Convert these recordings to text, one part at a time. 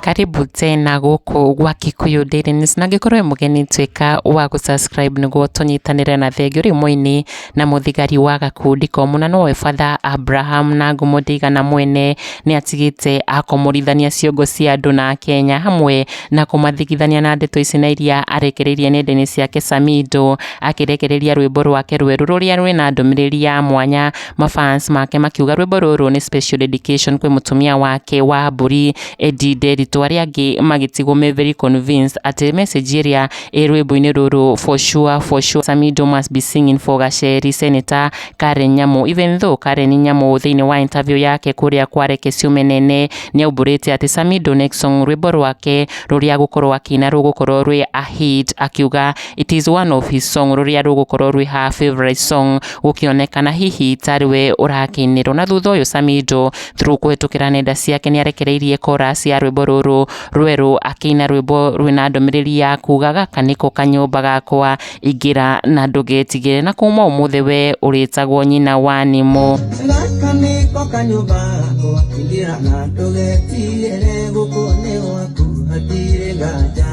Karibu tena gũkũ gwa Kikuyu Daily News, na angĩkorwo wĩ mũgeni, tuĩka wa gũ-subscribe nĩguo tũnyitanĩre. Na thengiũ rĩu mũini na mũthigari wa gakundi komũ na nowe Father Abraham na ngumo ndĩigana mwene nĩ atigĩte akomorithania ciongo cia andũ na Kenya hamwe na kũmathigithania na ndeto ici na iria arekereirie nenda-inĩ ciake. Samido akĩrekereria rwĩmbo rwake rwerũ rũrĩa rwĩna ndũmĩrĩri ya mwanya, mafans make makiuga rwĩmbo rũrũ nĩ special dedication kwĩ mũtumia wake wa mbũri Eddie Nderitu. Arĩa angĩ magĩtigwo me very convinced atĩ message ĩrĩa ĩ rwĩmbo-inĩ rũrũ, for sure, for sure, Samido must be singing for Gacheri Senator Karen Nyamu, even though Karen Nyamu thĩinĩ wa interview yake kũrĩa kwa Reke Ciume Nene nĩ aumbũrĩte atĩ Samido next song, rwĩmbo rwake rũrĩa agũkorwo akĩina rũgũkorwo rwĩ a hit, akiuga it is one of his song rũrĩa rũgũkorwo rwĩ her favorite song, gũkĩonekana hihi tarĩ we ũrakĩinĩrwo. Na thutha ũyũ Samido through kũhĩtũkĩra nenda ciake nĩ arekereirie chorus ya rwĩmbo rũrũ rwerũ, akĩina rwĩmbo rwĩna ndũmĩrĩri ya kuga, "Gaka nĩko kanyũmba gakwa, ingĩra na ndũgetigĩre, na kuma ũmũthĩ we ũrĩtagwo nyina wa Nimo." Gaka nĩko kanyũmba gakwa, ingĩra na ndũgetigĩre, gũkũ nĩ gwaku, hatirĩ nganja,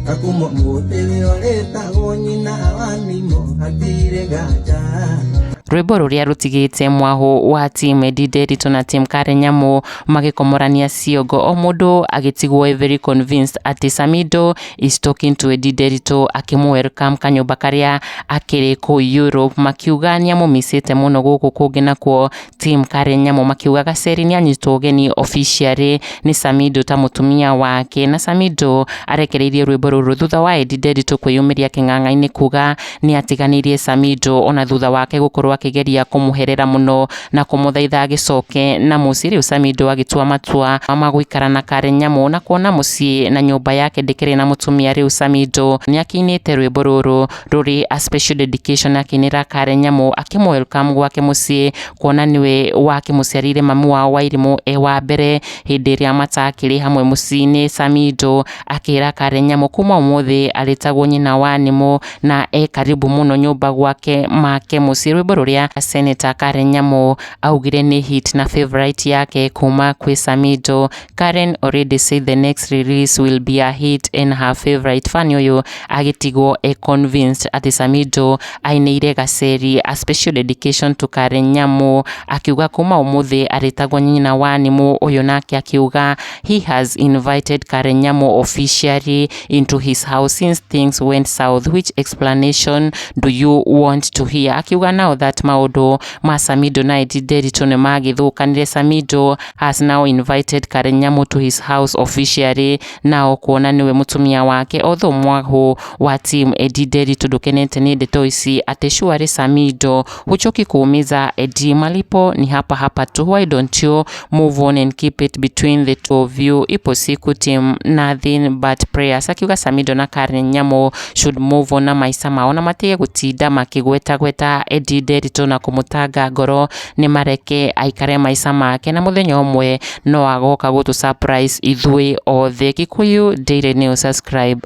na kuma ũmũthĩ we ũrĩtagwo nyina wa Nimo, hatirĩ nganja. Rwĩmbo rũrĩa rũtigĩte mwahũ wa team Eddie Nderitu na team Karen Nyamu magĩkomorania ciongo, o mũndũ agĩtigwo e very convinced atĩ Samido is talking to Eddie Nderitu akĩmũ welcome kanyũmba karĩa akĩrĩ kũu Europe, makiuga nĩamũmicĩte mũno. Gũkũ kũngĩ nakuo team Karen Nyamu makiuga Gaceri nĩanyitwo ũgeni officially nĩ Samido ta mũtumia wake. Na Samido arekereirie rwĩmbo rũrũ thutha wa Eddie Nderitu kwĩyumĩria kĩng'ang'a-inĩ kuga nĩ atiganĩirie Samido ona thutha wake gũkorwo akĩgeria kũmũherera mũno na kũmũthaitha agĩcoke na mũciĩ. Rĩu Samido agĩtua matua ma gũikara na Karen Nyamu na kuona mũciĩ na nyũmba yake ndĩkĩrĩ na mũtumia. Rĩu Samido nĩ akĩinĩte rwĩmbo rũrũ rũrĩ a special dedication, akĩinĩra Karen Nyamu akĩmũ welcome gwake mũciĩ, kuona nĩwe wakĩmũciarĩire mamu wao Wairimũ e wa mbere hĩndĩ ĩrĩa matakĩrĩ hamwe mũciĩ-inĩ. Samido akĩra Karen Nyamu kuma ũmũthĩ arĩtagwo nyina wa Nimo na e karibu mũno nyũmba gwake make mũciĩ. Rwĩmbo rũrĩa Senator Karen Nyamu augire nĩ hit na favorite yake kuma kwĩ Samido. Karen already said the next release will be a hit and her favorite. Fan ũyũ agĩtigwo e convinced atĩ Samido ainĩire Gaceri a special dedication to Karen Nyamu, akiuga kuma ũmũthĩ arĩtagwo nyina wa Nimo. Ũyũ nake akiuga he has invited Karen Nyamu officially into his house since things went south. Which explanation do you want to hear? Akiuga now that maũndũ ma Samido na Eddie Nderitu nĩ magĩthũkanire, Samido has now invited Karen Nyamu to his house officially nao kuona nĩwe mũtumia wake. Although mwahũ wa team Eddie Nderitu ndũkenete nĩ ndeto ici atĩ surely Samido huchoki kuumiza Eddie, malipo ni hapa hapa tu. Why don't you move on and keep it between the two of you? Ipo siku, team nothing but prayers. Akiuga Samido na Karen Nyamu should move on na maica mao na matige gũtinda makĩgwetagweta Eddie Nderitu na kũmũtanga ngoro, nĩ mareke aikare maica make na mũthenya ũmwe no agoka gũtũ surprise ithuĩ othe. Kikuyu Daily News, subscribe.